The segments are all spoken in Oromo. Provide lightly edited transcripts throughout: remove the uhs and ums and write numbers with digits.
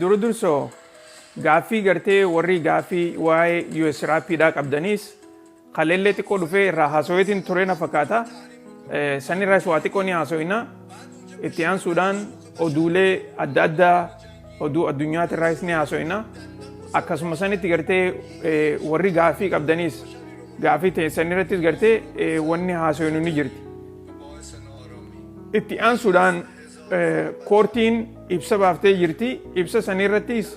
Dura dursoo gaaffii gartee warri gaaffii waa'ee US Rapiidhaa qabdaniis kaleellee xiqqoo dhufee irraa haasaweetiin ture na fakkaata. Sanirraas waa xiqqoo ni haasawina. Itti aansuudhaan oduulee adda addaa, oduu addunyaatirraas ni haasawina. Akkasuma sanitti gartee warri gaaffii qabdaniis gaaffii ta'e sanirrattis gartee wanni haasawinu ni jirti. Itti aansuudhaan koortiin ibsa baaftee jirti. Ibsa sanirrattis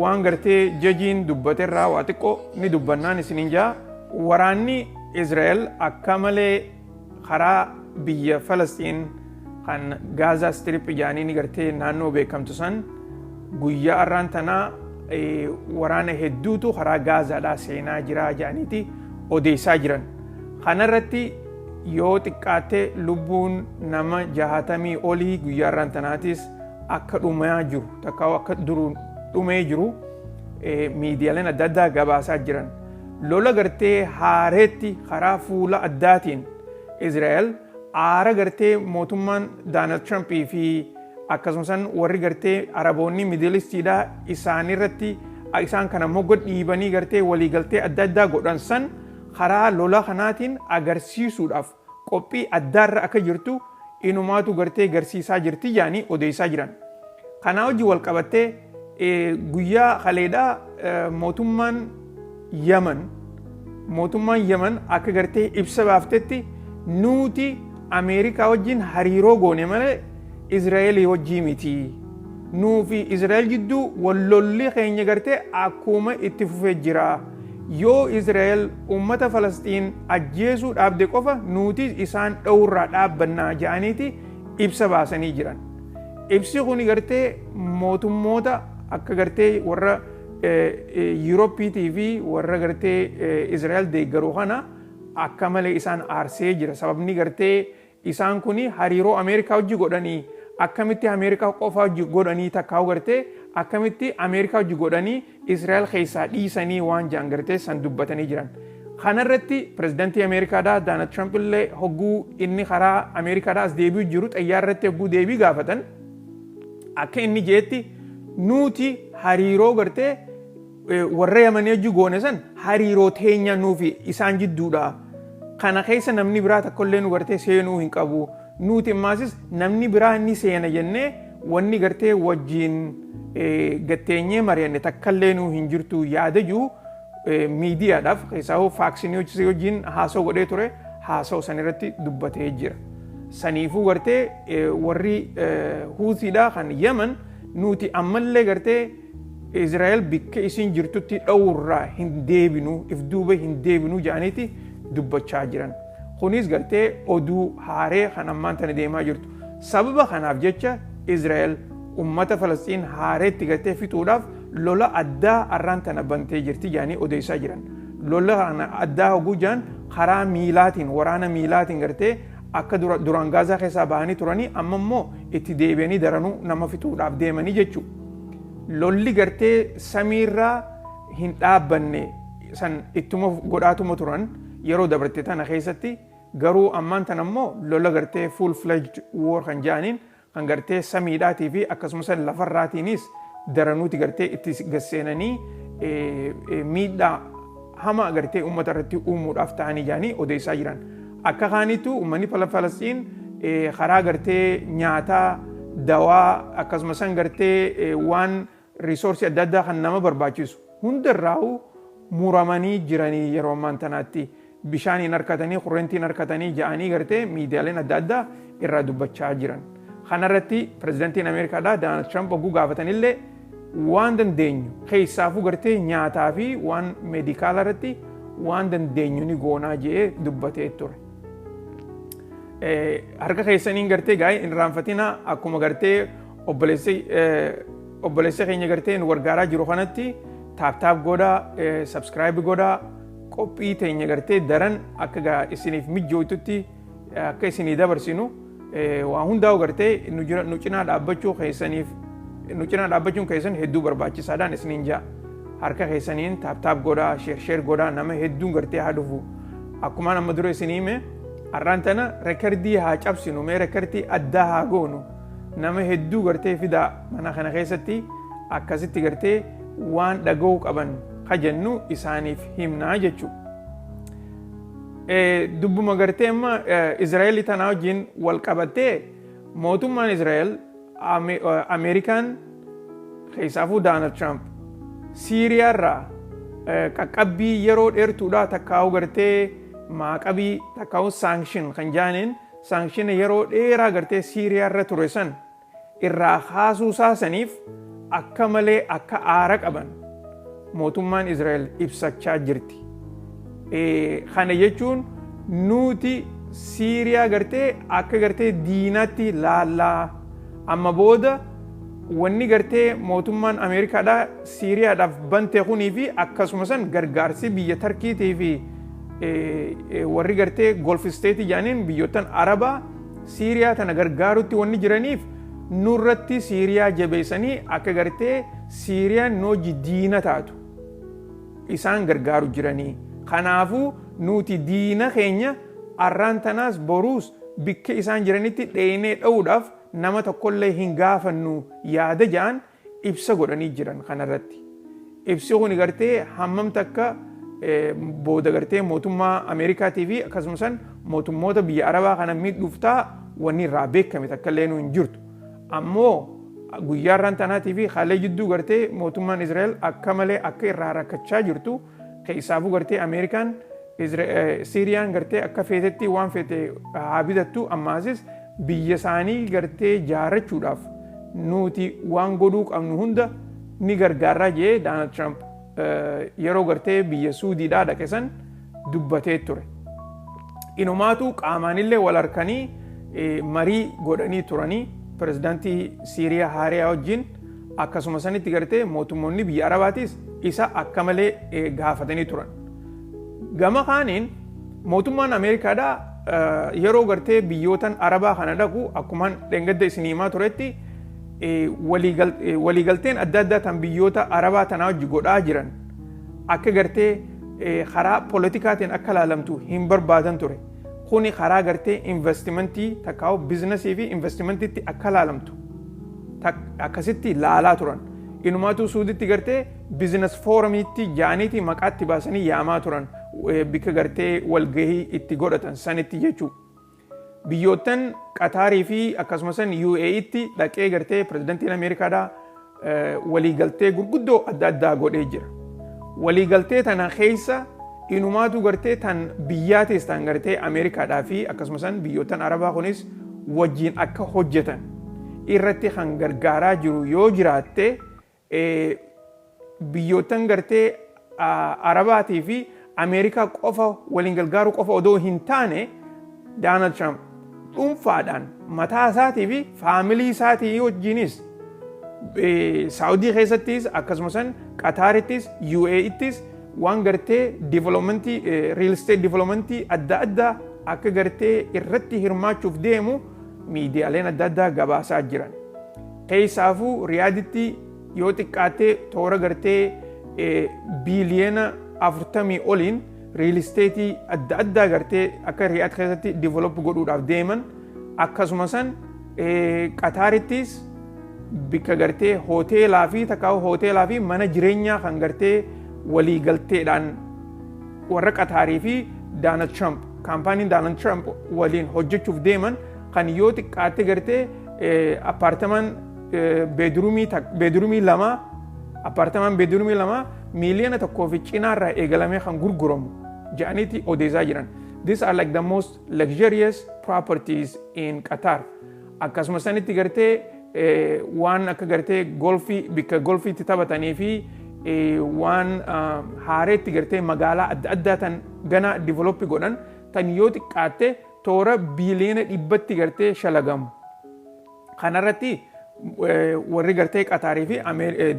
waan gartee jajiin dubbaterraa waa xiqqoo ni dubbannaan isiniin jaa. Waraanni Israa'el akka malee karaa biyya Falastiin kan Gaazaa Strip jedhanii ni gartee naannoo beekamtu san guyyaa har'aan tanaa waraana hedduutu karaa Gaazaadhaa seenaa jira jedhaniiti odeessaa jiran. Kanarratti yoo xiqqaatte lubbuun nama 60 olii guyyaa har'aan tanaatis akka dhumaa jiru, takka akka duruun dhumee jiru miidiyaaleen adda addaa gabaasaa jiran. Lola gartee haareetti karaa fuula addaatiin Israa'el aara gartee mootummaan Doonaald Trumpii fi akkasumas warri gartee Araboonni Middle Eastiidhaa isaanirratti isaan kana mogga dhiibanii gartee waliigaltee adda addaa godhan san karaa lola kanaatiin agarsiisuudhaaf qophii addaarra akka jirtu inumaatu gartee garsiisaa jirti jedhanii odeessaa jiran. Kanaa hojii wal qabattee guyyaa kaleedhaa mootummaan Yaman akka gartee ibsa baaftetti, nuti Ameerikaa wajjin hariiroo goone malee Israa'elii wajjii miti. Nuu fi Israa'el jidduu wallolli keenya gartee akkuma itti fufee jira. Yoo Israa'el uummata Falastiin ajjeesuu dhaabde qofa nuti isaan dhowurraa dhaabbannaa jedhaniiti ibsa baasanii jiran. Ibsi kun gartee mootummoota akka gartee warra Yuurooppiitii fi warra gartee Israa'el deeggaru kana akka malee isaan aarsee jira. Sababni gartee isaan kun hariiroo Ameerikaa hojii godhanii akkamitti Ameerikaa qofa hojii godhanii, takkaa'u gartee akkamitti Ameerikaa hojii godhanii Israa'el keessaa dhiisanii waan jedhan gartee san dubbatanii jiran. Kanarratti pirezidaantii Ameerikaadhaa Doonaald Tiraamp illee hogguu inni karaa Ameerikaadhaa as deebi'u jiru xayyaarratti hogguu deebii gaafatan, akka inni jeetti nuti hariiroo gartee warra Yamanii hojii goone san hariiroo teenya nuufi isaan jidduudha. Kana keessa namni biraa tokkollee nu gartee seenuu hin qabu. Nuti immaasis namni biraa ni seena jennee wanni gartee wajjin gatteenyee mari'anne takkallee nuu hin jirtu yaada jiru miidiyaadhaaf, keessaa Fox News wajjin haasa'u godhee ture, haasa'u san irratti dubbatee jira. Saniifuu gartee warri Huutiidhaa kan Yemen nuti ammallee gartee Israa'el bikka isin jirtutti dhowurraa hin deebinu, if duuba hin deebinu jedhaniiti dubbachaa jiran. Kunis gartee oduu haaree kan ammaan tana deemaa jirtu. Sababa kanaaf jecha Israa'el ummata Falastiin haareetti gartee fixuudhaaf lola addaa arraan tana bantee jirti jedhanii odeessaa jiran. Lola kana addaa hoguu jiran karaa miilaatiin, waraana miilaatiin gartee akka duraan Gaazaa keessaa bahanii turanii amma immoo itti deebi'anii daranuu nama fixuudhaaf deemanii jechuudha. Lolli gartee samiirraa hin dhaabbanne san ittuma godhaatuma turan yeroo dabarte tana keessatti, garuu ammaan tana immoo lola gartee full fledged war kan jedhaniin kan gartee samiidhaatii fi akkasumas lafarraatiinis daranuuti gartee itti gasseenanii miidhaa hama gartee uummata irratti uumuudhaaf ta'anii jedhanii odeessaa jiran. Akka kaanitu uummanni Falastiin karaa gartee nyaataa, dawaa, akkasumas gartee waan resource adda addaa kan nama barbaachisu hundarraa'u muramanii jiranii, yeroo ammaan tanaatti bishaaniin harkatanii, kurrentiin harkatanii ja'anii gartee miidiyaaleen adda addaa irraa dubbachaa jiran. Kanarratti pirezidantiin Ameerikaadhaa Doonaald Tiraamp hogguu gaafatanillee waan dandeenyu keessaafuu gartee nyaataa fi waan meedikaala irratti waan dandeenyu ni goonaa jedhee dubbatee ture. Harka keessaniin gartee gaa'ee hin irraanfatina, akkuma gartee obboleessi keenya gartee nu gargaaraa jiru kanatti tap tap godhaa, subscribe godhaa, qophii teenya gartee daran akka isiniif mijjootutti akka isinii dabarsinu waa hundaa'u gartee nu cinaa dhaabbachuu keessaniif, nu cinaa dhaabbachuun keessan hedduu barbaachisaadhaan isiniin jaa. Harka keessaniin tap tap godhaa, share share godhaa, nama hedduun gartee haa dhufu. Akkuma amma dura isinii hime, har'aan tana rekardii haa cabsinu, mee rekardii addaa haa goonu. Nama hedduu gartee fidaa mana kana keessatti, akkasitti gartee waan dhaga'uu qaban kajennu isaaniif himnaa jechuudha. Dubbuma gartee amma Israa'eel tanaa wajjin wal qabattee, mootummaan Israa'eel Ameerikaan, keessaafuu Donald Trump, Siiriyaarraa qaqqabbii yeroo dheertuudhaa takkaa'u gartee maaqabii takkaa'u sanction kan jaaniin, sanction yeroo dheeraa gartee Siiriyaarra ture san irraa kaasuu saasaniif akka malee akka aara qaban mootummaan Israa'el ibsachaa jirti. Kana jechuun nuti Siiriyaa gartee akka gartee diinaatti laallaa, amma booda wanni gartee mootummaan Ameerikaadhaa Siiriyaadhaaf bante kunii fi akkasuma san gargaarsi biyya Tarkiitii fi warri gartee Gulf State jedhaniin biyyoottan Arabaa Siiriyaa tana gargaarutti wanni jiraniif, nurratti Siiriyaa jabeessanii akka gartee Siiriyaan nooji diina taatu isaan gargaaru jiranii. Kanaafuu nuti diina keenya arraan tanaas boruus bikka isaan jiranitti dheenee dha'uudhaaf nama tokkollee hin gaafannu yaada ja'an ibsa godhanii jiran kanarratti. Ibsi kun gartee hammam takka booda gartee mootummaa Ameerikaatii fi akkasumas mootummoota biyya Arabaa kana miidhuuf ta'a wanni irraa beekame takka illee nu hin jirtu. Ammoo guyyaa irraan tanaatii fi haalee jidduu gartee mootummaan Israa'el akka malee akka irraa rakkachaa jirtu, keessaafuu gartee Ameerikaan Siiriyaan gartee akka feetetti waan feete haa bitattu, ammaasis biyya isaanii gartee jaarrachuudhaaf nuti waan godhuu qabnu hunda ni gargaarraa jee Donald Trump yeroo gartee biyya Suudiidhaa dhaqe san dubbatee ture. Inumaatu qaamaanillee wal harkanii marii godhanii turanii pirezidaantii Siiriyaa Haariyaa wajjin. Akkasuma sanitti gartee mootummoonni biyya Arabaatis isa akka malee gaafatanii turan. Gama kaaniin mootummaan Ameerikaadhaa yeroo gartee biyyootan Arabaa kana dhaqu, akkuma dheengadda isin himaa turetti, waliigalteen adda addaa tan biyyoota Arabaa tanaa wajji godhaa jiran akka gartee karaa poolitikaatiin akka laalamtu hin barbaadan ture. Kuni karaa gartee investimentii takkaa'u biizinasii fi investimentiitti akka laalamtu akkasitti laalaa turan. Inumaatu Suuditti gartee business forumiitti jaaniitii maqaatti baasanii yaamaa turan, bikka gartee walgahii itti godhatan sanitti jechuudha. Biyyoottan Qataarii fi akkasumas UAE'tti dhaqee gartee pirezidantiin Ameerikaadhaa waliigaltee gurguddoo adda addaa godhee jira. Waliigaltee tana keessa inumaatu gartee tan biyyaatis tan gartee Ameerikaadhaa fi akkasumas biyyoottan Arabaa kunis wajjin akka hojjetan irratti kan gargaaraa jiru yoo jiraatte, biyyoottan gartee Arabaatii fi Ameerikaa qofa waliin gargaaruu qofa odoo hin taane, Donald Trump dhuunfaadhaan mataa isaatii fi faamilii isaatii wajjinis Saawudii keessattis akkasumas Qataarittis UAEttis waan gartee developmentii, real estate developmentii adda addaa akka gartee irratti hirmaachuuf deemu miidiyaaleen adda addaa gabaasaa jiran. Keessaafuu Riyaaditti yoo xiqqaattee toora gartee biiliyoona 40 oliin real estateii adda addaa gartee akka Riyaad keessatti develop godhuudhaaf deeman, akkasuma san Qataarittis bikka gartee hoteelaa fi takkaa'u hoteelaa fi mana jireenyaa kan gartee waliigalteedhaan warra Qataarii fi Donald Trump, kaampaaniin Donald Trump waliin hojjechuuf deeman kan yoo xiqqaatte gartee apartment bedroomii lama, apartment bedroomii lama 1 miiliyoona fi cinaarraa eegalamee kan gurguramu jedhaniiti odeessaa jiran. These are like the most luxurious properties in Qatar. Akkasuma sanitti gartee waan akka gartee golfii, bikka golfiitti taphatanii fi waan haareetti gartee magaalaa adda addaa tan gana develop godhan tan yoo xiqqaatte toora biiliyoona 100tti gartee shalagamu. Kanarratti warri gartee Qataarii fi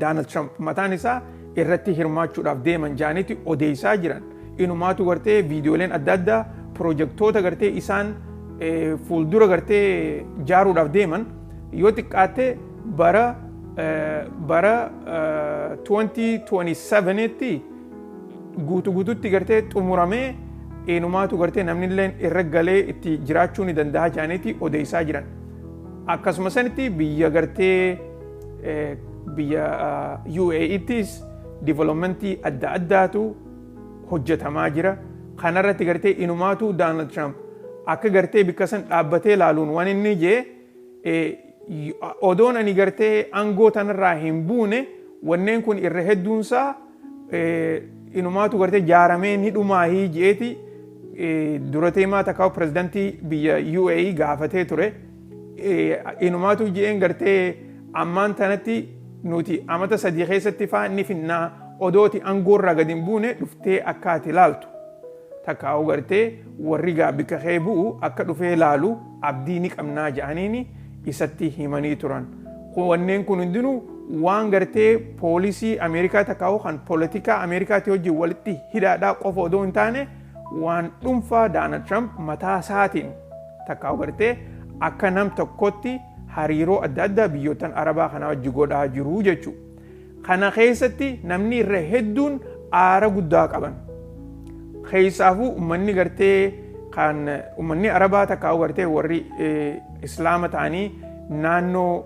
Donald Trump mataan isaa irratti hirmaachuudhaaf deeman jaanitti odeessaa jiran. Inumaatu gartee viidiyooleen adda addaa pirojektoota gartee isaan fuuldura gartee jaaruudhaaf deeman yoo xiqqaatte bara 2027tti guutu guututti gartee xumuramee, inumaatu gartee namni illee irra galee itti jiraachuu ni danda'a jaanitti odeessaa jiran. Akkasuma sanitti biyya gartee biyya UAE'ttis developmentii adda addaatu hojjetamaa jira. Kanarratti gartee inumaatu Donald Trump akka gartee bikka san dhaabbatee laaluun waan inni jee, odoon ani gartee aangoo tanarraa hin buune wanneen kun irra hedduunsaa inumaatu gartee jaaramee ni dhumaahii jeeti dura teemaa takkaa pirezidantii biyya UAE gaafatee ture. Inumaatu je'een gartee ammaan tanatti nuti amata 3 keessatti faa ni finnaa, odooti aangoorraa gadi hin buune dhuftee akka ati ilaaltu. Takkaa'u gartee warri gaa bikka kee bu'u akka dhufee laalu abdii ni qabnaa jedhaniini isatti himanii turan. Wanneen kun hundinuu waan gartee poolisii Ameerikaa takkaa'u kan poolitikaa Ameerikaatti wajjin walitti hidhaadhaa qofa odoo hin taane, waan dhuunfaa Donald Trump mataa isaatiin takkaa'u gartee akka nam tokkotti hariiroo adda addaa biyyoottan Arabaa kanaa wajji godhaa jiru jechuudha. Kana keessatti namni irra hedduun aara guddaa qaban. Keessaafuu uummanni gartee kan uummanni Arabaa takkaa'u gartee warri Islaama ta'anii naannoo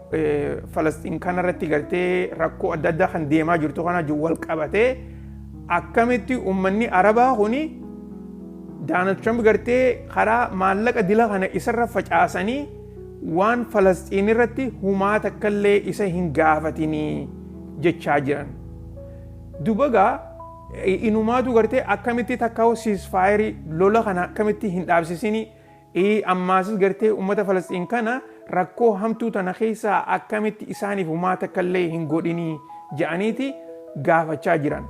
Falastiin kanarratti gartee rakkoo adda addaa kan deemaa jirtu kana wal qabatee, akkamitti uummanni Arabaa kuni Donald Trump gartee karaa maallaqa dila kana isarra facaasanii waan Falastiin irratti humaa takkallee isa hin gaafatinii jechaa jiran. Dubagaa inumaatu gartee akkamitti takkaa'u ceasefire lola kana akkamitti hin dhaabsisinii, ammaasis gartee uummata Falastiin kana rakkoo hamtuu tana keessaa akkamitti isaaniif humaa takkallee hin godhinii jedhaniiti gaafachaa jiran.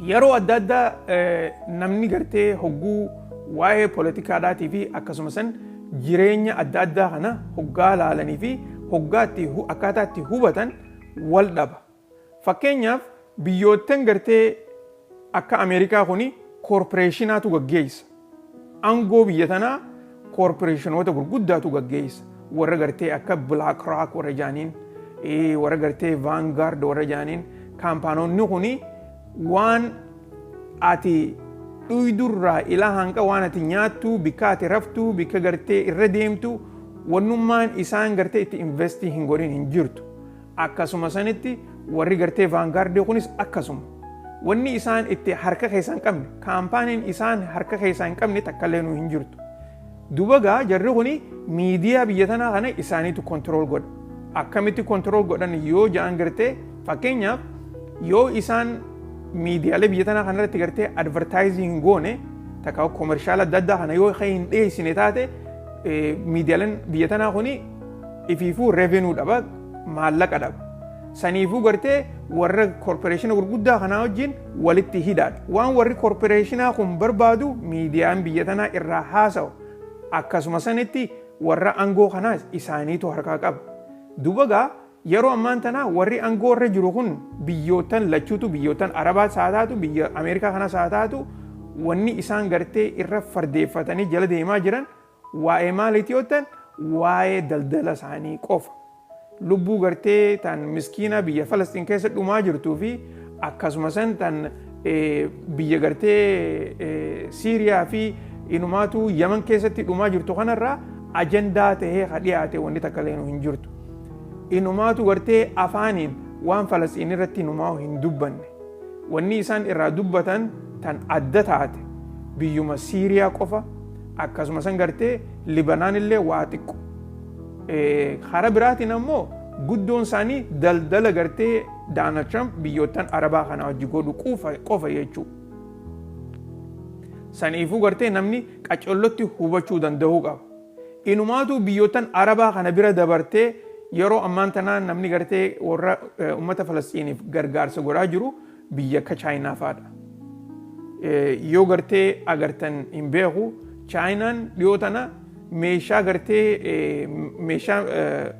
Yeroo adda addaa namni gartee hogguu waa'ee poolitikaadhaatii fi akkasumas jireenya adda addaa kana hoggaa laalanii fi hoggaa itti akkaataa itti hubatan wal dhaba. Fakkeenyaaf, biyyoottan gartee akka Ameerikaa kuni koorporeeshinaatu gaggeessa. Aangoo biyya tanaa koorporeeshinoota gurguddaatu gaggeessa. Warra gartee akka BlackRock warra jaaniin, warra gartee Vanguard warra jaaniin, kaampaanonni kuni waan ati dhuydurraa ilaa hanqa waan ati nyaattu, bikka ati raftu, bikka gartee irra deemtu, wannummaan isaan gartee itti investii hin godhin hin jirtu. Akkasuma sanitti warri gartee Vanguardii kunis akkasuma. Wanni isaan itti harka keessaa hin qabne, kaampaaniin isaan harka keessaa hin qabne takkallee nu hin jirtu. Duba gaa jarri kuni miidiyaa biyya tanaa kana isaaniitu control godha. Akkamitti control godhan yoo ja'an, gartee fakkeenyaaf yoo isaan miidiyaalee biyya tanaa kanarratti gartee advertising hin goone, takka commercial adda addaa kana yoo hin dhiyeessine taate, miidiyaaleen biyya tanaa kuni ifiifuu revenue dhaba, maallaqa dhaba. Saniifuu gartee warra koorporeeshina gurguddaa kanaa wajjin walitti hidhaadha. Waan warri koorporeeshinaa kun barbaadu miidiyaan biyya tanaa irraa haasa'u. Akkasuma sanitti warra aangoo kanaas isaaniitu harkaa qaba. Duba gaa yeroo ammaan tanaa warri aangoo irra jiru kun biyyoottan lachuutu, biyyoottan Arabaas haa taatu, biyya Ameerikaa kanas haa taatu, wanni isaan gartee irra fardeeffatanii jala deemaa jiran waa'ee maaliiti yoo ta'an, waa'ee daldala isaanii qofa. Lubbuu gartee tan miskiina biyya Falastiin keessa dhumaa jirtuu fi akkasuma san tan biyya gartee Siiriyaa fi inumaatu Yaman keessatti dhumaa jirtu kanarraa ajandaa tahee ka dhiyaate wanni takka illee hin jirtu. Inumaatu gartee afaaniin waan Falastiin irratti inumaa hin dubbanne. Wanni isaan irraa dubbatan tan adda taate biyyuma Siiriyaa qofa, akkasuma san gartee Libanaan illee waa xiqqo. Karaa biraatiin ammoo guddoon isaanii daldala gartee Donald Trump biyyoottan Arabaa kana wajji godhu qofa jechuudha. Saniifuu gartee namni qacollotti hubachuu danda'uu qaba. Inumaatu biyyoottan Arabaa kana bira dabartee yeroo ammaan tanaa namni gartee warra uummata Falastiiniif gargaarsa godhaa jiru biyya akka Chaayinaa fa'aadha. Yoo gartee agartan hin beeku, Chaayinaan dhiyoo tana meeshaa gartee meeshaa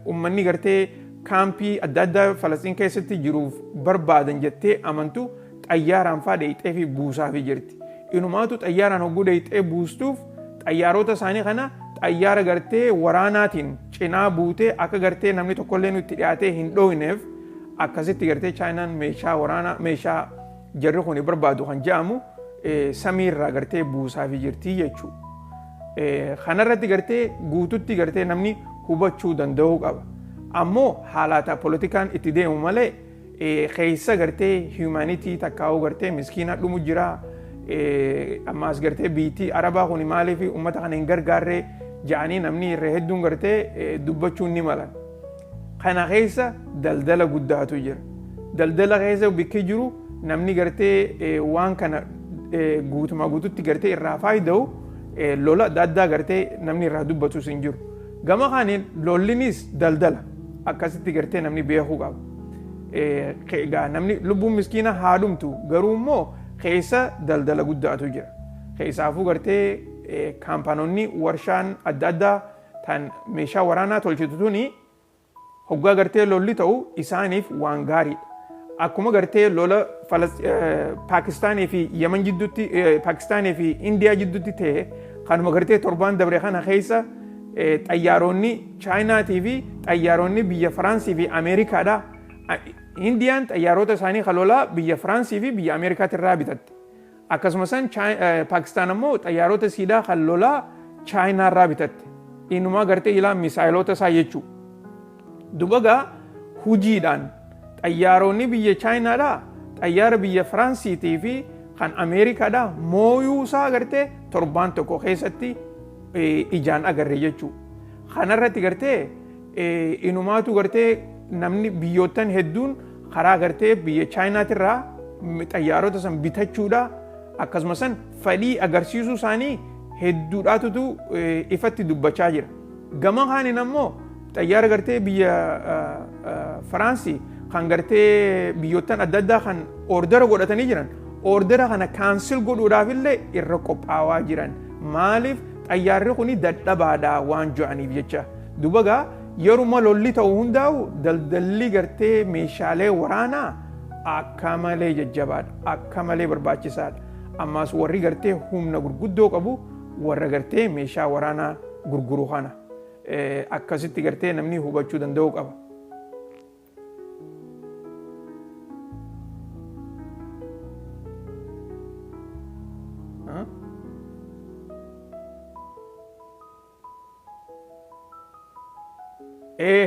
uummanni gartee kaampii adda addaa Falastiin keessatti jiruuf barbaadan jettee amantu xayyaaraan fa'aa dheeyxee fi buusaafii jirti. Inumaatu xayyaaraan hogguu dheeyxee buustuuf xayyaarota isaanii kana xayyaara gartee waraanaatiin cinaa buutee akka gartee namni tokkollee nutti dhiyaatee hin dhooyneef, akkasitti gartee Chaayinaan meeshaa waraanaa, meeshaa jarri kun barbaadu kan jedhamu samiirraa gartee buusaafii jirti jechuudha. Kanarratti gartee guututti gartee namni hubachuu danda'uu qaba. Ammoo haalata politikaan itti deemu malee keessa gartee humanity takkaa'uu gartee miskiina dhumu jira. Ammaas gartee biitii Arabaa kun maaliif uummata kana hin gargaarree ja'anii namni irra hedduun gartee dubbachuun ni malan. Kana keessa daldala guddaatu jira. Daldala keessa bikki jiru namni gartee waan kana guutumaa guututti gartee irraa faayida'u lola adda addaa gartee namni irraa dubbatus hin jiru. Gama kaaniin lollinis daldala akkasitti gartee namni beekuu qaba. Egaa namni lubbuun miskiina haa dhumtu, garuu immoo keessa daldala guddaatu jira. Keessaafuu gartee kaampaanonni warshaan adda addaa tan meeshaa waraanaa tolchitu tuni hoggaa gartee lolli ta'u isaaniif waan gaariidha. Akkuma gartee lola Paakistaanii fi Yaman jidduutti, Paakistaanii fi Indiyaa jidduutti ta'e, kanuma gartee torbaan dabre kana keessa xayyaaronni Chaayinaatii fi xayyaaronni biyya Firaansii fi Ameerikaadha. Indiyaan xayyaarota isaanii kan lolaa biyya Firaansii fi biyya Ameerikaatti irraa bitatte. Akkasuma san Paakistaan ammoo xayyaarota siidaa kan lolaa Chaayinaa irraa bitatte. Innumaa gartee ilaa misaayilota isaa jechuudha. Dubagaa hujiidhaan xayyaaronni biyya Chaayinaadhaa xayyaara biyya Firaansiitii fi kan Ameerikaadhaa mooyuu isaa gartee torbaan tokko keessatti ijaan agarre jechuudha. Kanarratti gartee inumaatu gartee namni biyyoottan hedduun karaa gartee biyya Chaayinaatirraa xayyaarota san bitachuudha, akkasuma san fedhii agarsiisuu isaanii hedduudhaatutu ifatti dubbachaa jira. Gama kaaniin ammoo xayyaara gartee biyya Firaansii kan gartee biyyoottan adda addaa kan order godhatanii jiran, order kana cancel godhuudhaaf illee irra qophaawaa jiran. Maaliif? Xayyaarri kuni dadhabaadha waan jedhaniif jecha. Dubagaa yeruma lolli ta'u hundaa'u daldalli gartee meeshaalee waraanaa akka malee jajjabaadha, akka malee barbaachisaadha. Ammaas warri gartee humna gurguddoo qabu warra gartee meeshaa waraanaa gurguru kana. Akkasitti gartee namni hubachuu danda'uu qaba.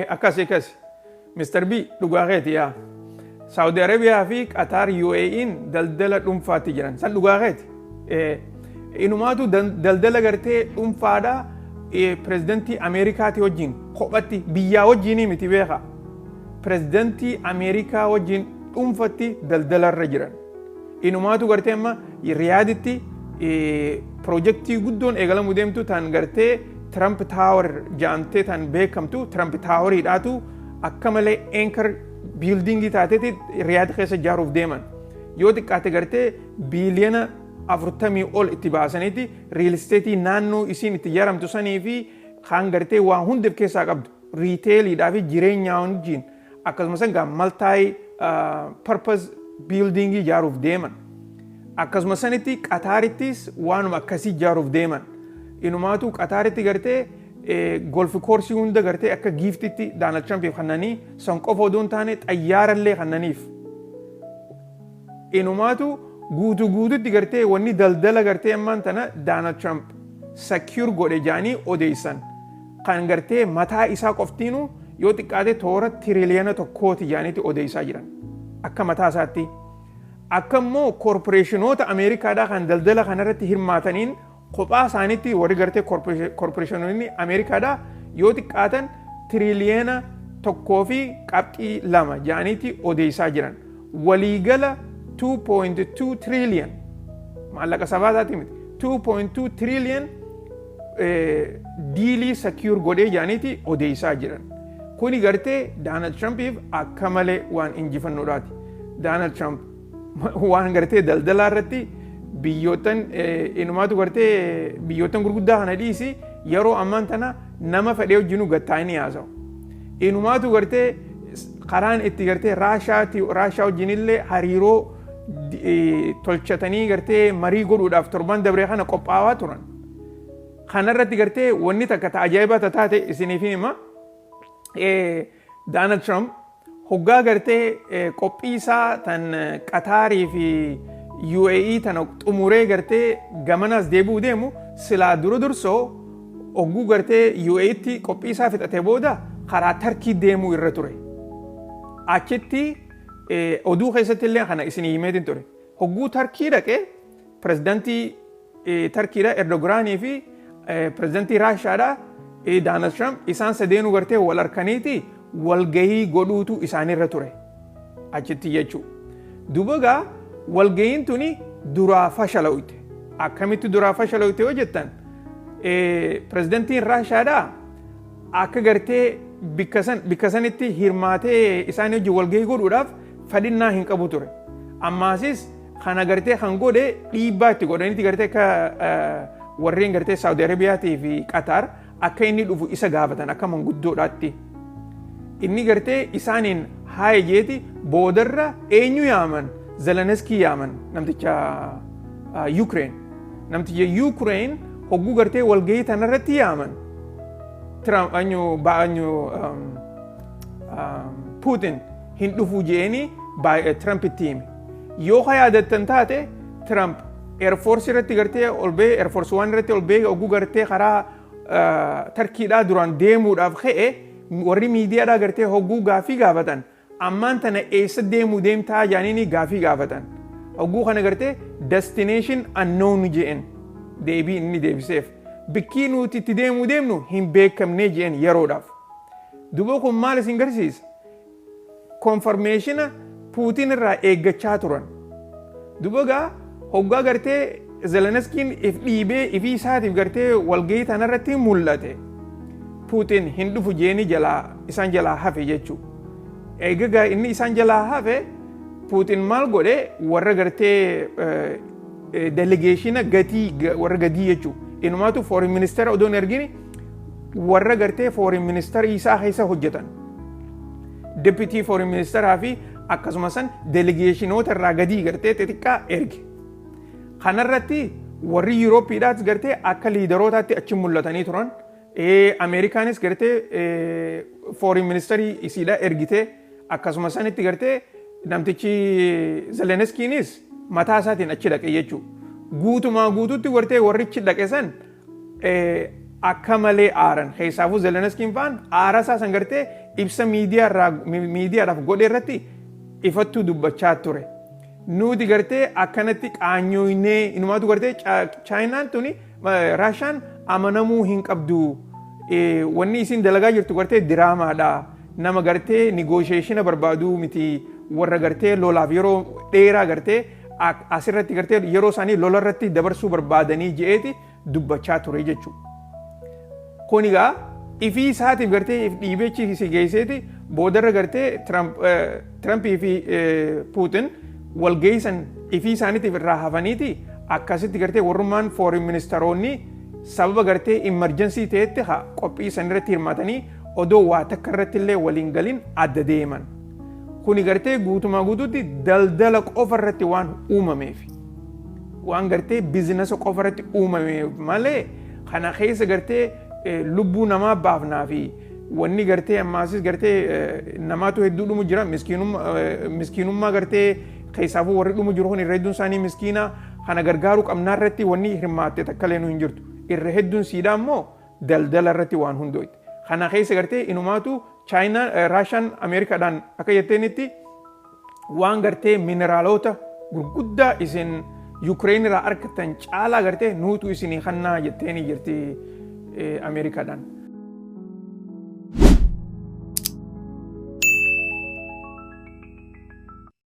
Akkasi akkasi. Mr. B, dhugaa keeti yaa. Saudi Arabiyaa fi Qatar, UAE'n daldala dhuunfaatti jiran. San dhugaa keeti. Inumaatu daldala gartee dhuunfaadha pirezidantii Ameerikaati wajjin kophatti, biyyaa wajjinii miti beeka. Pirezidantii Ameerikaa wajjin dhuunfatti daldalarra jiran. Inumaatu gartee amma Riyaaditti piroojeektii guddoon eegalamuu deemtu tan gartee Trump Tower jedhamtee tan beekamtu, Trump Toweriidhaatu akka malee anchor buildingii taateeti Riyaad keessa ijaaruuf deeman. Yoo xiqqaate gartee biiliyoona 40 ol itti baasaniiti real estate naannoo isiin itti ijaaramtu sanii fi kan gartee waa hundi of keessaa qabdu, retailiidhaa fi jireenyaa wajjin, akkasumas egaa multi purpose buildingii ijaaruuf deeman. Akkasuma sanitti Qataarittis waanuma akkasii ijaaruuf deeman. Inumaatu Qataaritti gartee golf courseii hunda gartee akka giftitti Donald Trumpiif kennanii, san qofa odoo hin taane xayyaarallee kennaniif. Inumaatu guutuu guututti gartee wanni daldala gartee ammaan tana Donald Trump secure godhe jaanii odeessan. Kan gartee mataa isaa qoftiinuu yoo xiqqaate toora tiriliyoona 1ti jaaniitti odeessaa jiran. Akka mataa isaatti. Akka immoo koorporeeshinoota Ameerikaadhaa kan daldala kanarratti hirmaataniin kophaa isaaniitti warri gartee koorporeeshinoonni Ameerikaadhaa yoo xiqqaatan tiriliyoona 1.2 jaaniitti odeessaa jiran. Waliigala 2.2 trillion, maallaqa sabaataati miti, 2.2 trillion dealii secure godhee jaaniiti odeessaa jiran. Kuni gartee Donald Trumpiif akka malee waan injifannoodhaati. Donald Trump waan gartee daldalaa irratti biyyoottan, inumaatu gartee biyyoottan gurguddaa kana dhiisi, yeroo ammaan tana nama fedhee wajjinuu gattaa'anii haasa'u. Inumaatu gartee karaan itti gartee Raashaa wajjinillee hariiroo tolchatanii gartee marii godhuudhaaf torban dabree kana qophaa'aa turan. Kanarratti gartee wanni takka ta ajaa'ibaa taate isiniif hima. Donald Trump hoggaa gartee qophii isaa tan Qataarii fi UAE tana xumuree gartee gamanaas deebi'uu deemu, silaa dura dursoo Ogguu gartee UAEtti qophii isaa fixatee booda karaa Tarkii deemuu irra ture. Achitti oduu keessatti illee kana isinii himeetiin ture. Hogguu Tarkii dhaqee pirezidantii Tarkiidha Erdogaanii fi pirezidantii Raashaadha Donald Trump, isaan sadeenuu gartee wal harkaniiti walgahii godhuutu isaanirra ture achitti jechuudha. Duuba gaa walgahiin tuni duraa fashala'ute. Akkamitti duraa fashala'ute yoo jettan, pirezidantiin Raashaadha akka gartee bikka sanitti hirmaatee isaan wajjin walgahii godhuudhaaf fadhinnaa hin qabu ture. Ammaasis kana gartee kan godhe dhiibbaa itti godhaniiti gartee akka warreen gartee Saawudi Arabiyaatii fi Qatar akka inni dhufu isa gaafatan akka manguddoodhaatti. Inni gartee isaaniin haaya jeeti boodarra eenyu yaaman? Zelenskii yaaman, namticha Ukraine. Namticha Ukraine hogguu gartee walgahii tanarratti yaaman. Trump anyu ba'anyu Putin hin dhufu jeeni Trump itti hime. Yoo ka yaadattan taate, Trump Air Force irratti gartee ol ba'ee, Air Force One irratti ol ba'ee, hogguu gartee karaa Tarkiidhaa duraan deemuudhaaf ka'e, warri miidiyaadhaa gartee hogguu gaafii gaafatan, ammaan tana eessa deemuu deemtaa jaaniini gaafii gaafatan. Hogguu kana gartee "destination unknown" jeen deebii inni deebiseef. Bikkii nuti itti deemuu deemnu hin beekamnee jeen yeroodhaaf. Duuba kun maal isin garsiisa? Confirmation Puutiin irraa eeggachaa turan. Duuba gaa hoggaa gartee Zelenskiin if dhiibee ifii isaatiif gartee walgahii tanarratti mul'ate. Puutiin hin dhufu jeeni jalaa isaan jalaa hafe jechuudha. Egaa inni isaan jalaa hafe, Puutiin maal godhe? Warra gartee delegation gatii warra gadii jechuudha. Inumaatu foreign minister odoo hin ergini warra gartee foreign minister isaa keessa hojjetan. Deputy foreign ministeraa fi akkasuma san delegationoota irraa gadii gartee xixiqqaa erge. Kanarratti warri Yuurooppiidhaas gartee akka leaderootaatti achi mul'atanii turan. Ameerikaanis gartee foreign ministerii isiidha ergitee, akkasuma sanitti gartee namtichi Zelenskiinis mataa isaatiin achi dhaqe jechuudha. Guutumaa guututti gartee warrichi dhaqe san akka malee aaran. Keessaafuu Zelenskiin fa'aan aara isaa san gartee ibsa miidiyaadhaaf godhe irratti ifattuu dubbachaa ture. Nuti gartee akkanatti qaanyooynee, inumaatu gartee Chaayinaan tuni, Raashaan amanamuu hin qabdu. Wanni isin dalagaa jirtu gartee diraamaadha. Nama gartee negotiation barbaaduu miti, warra gartee lolaaf yeroo dheeraa gartee asirratti gartee yeroo isaanii lola irratti dabarsuu barbaadanii je'eeti dubbachaa ture jechuudha. Kun egaa ifii isaatiif gartee if dhiibechi si geesseeti boodarra gartee Tirampii fi Puutin walgeessan ifii isaaniitiif irraa hafaniiti, akkasitti gartee warrummaan foreign ministeroonni sababa gartee emergency ta'etti qophii san irratti hirmaatanii odoo waa takka irratti illee waliin galin adda deeman. Kuni gartee guutumaa guutuutti daldala qofa irratti waan uumameef. Waan gartee business qofa irratti uumameef malee, kana keessa gartee lubbuu namaa baafnaa fi wanni gartee ammaasis gartee namaatu hedduu dhumu jira. Miskiinummaa gartee keessaafuu warri dhumu jiru kun irra hedduun isaanii miskiina, kana gargaaruu qabnaa irratti wanni hirmaatte takka illee nu hin jirtu. Irra hedduun siidaa immoo daldala irratti waan hundooyte. Kana keessa gartee inumaatu Chaayinaa, Raashaan Ameerikaadhaan akka jetteenitti waan gartee mineraalota gurguddaa isin Yukireen irraa argattan caalaa gartee nuutu isinii kannaa jetteeni jirti Ameerikaadhaan.